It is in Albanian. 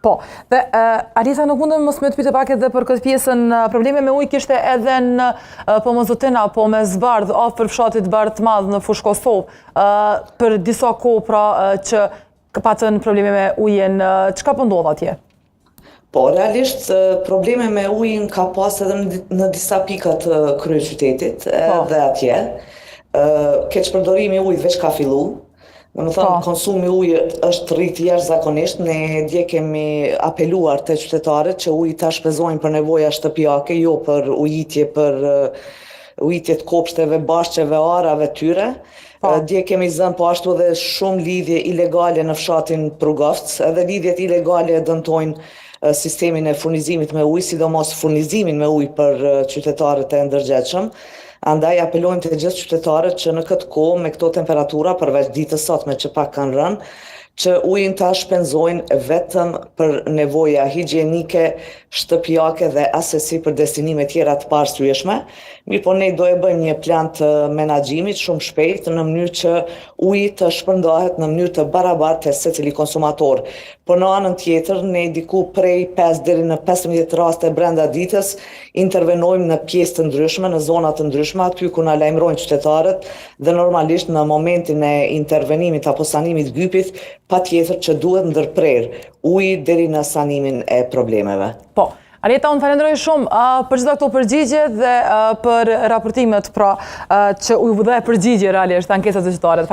Po, dhe Arjeta nuk mundem mos me të pytë pak edhe për këtë pjesën, probleme me ujë kishte edhe në Pomozotin apo me zbardh, afër fshatit Bardh të Madh në Fushë Kosovë, për disa kohë pra që patën probleme me ujin, çka po ndodh atje? Po, realisht probleme me ujin ka pas edhe në disa pika të kryeqytetit, po. edhe atje. Keqpërdorimi i ujit veç ka fillu, Domethënë, po. konsumi i ujit është rritë jashtëzakonisht, ne dje kemi apeluar te qytetarët që ujin ta shpenzojnë për nevoja shtëpiake, jo për ujitje, për ujitje të kopshteve, bahçeve, arave tyre. Po. Dje kemi zënë po ashtu edhe shumë lidhje ilegale në fshatin Prugovc, edhe lidhjet ilegale dëmtojnë sistemin e furnizimit me ujë, sidomos furnizimin me ujë për qytetarët e ndërgjegjshëm. Andaj apelojmë te gjithë qytetarët që në këtë kohë me këto temperatura përveç ditës sotme që pak kanë rënë, që ujin ta shpenzojnë vetëm për nevoja higjienike, shtëpiake dhe asesi për destinime tjera të paarsyeshme. Mirëpo ne do e bëjmë një plan të menaxhimit shumë shpejt në mënyrë që uji të shpërndahet në mënyrë të barabartë te secili konsumator. Por në anën tjetër, ne diku prej 5 deri në 15 raste brenda ditës intervenojmë në pjesë të ndryshme, në zona të ndryshme, aty ku na lajmërojnë qytetarët dhe normalisht në momentin e intervenimit apo sanimit gypit, patjetër që duhet ndërprerë uji deri në sanimin e problemeve. Po. Arjeta, unë falenderoj shumë për gjitha këto përgjigje dhe për raportimet pra që u dhe përgjigje realisht ankesat e qytetarët.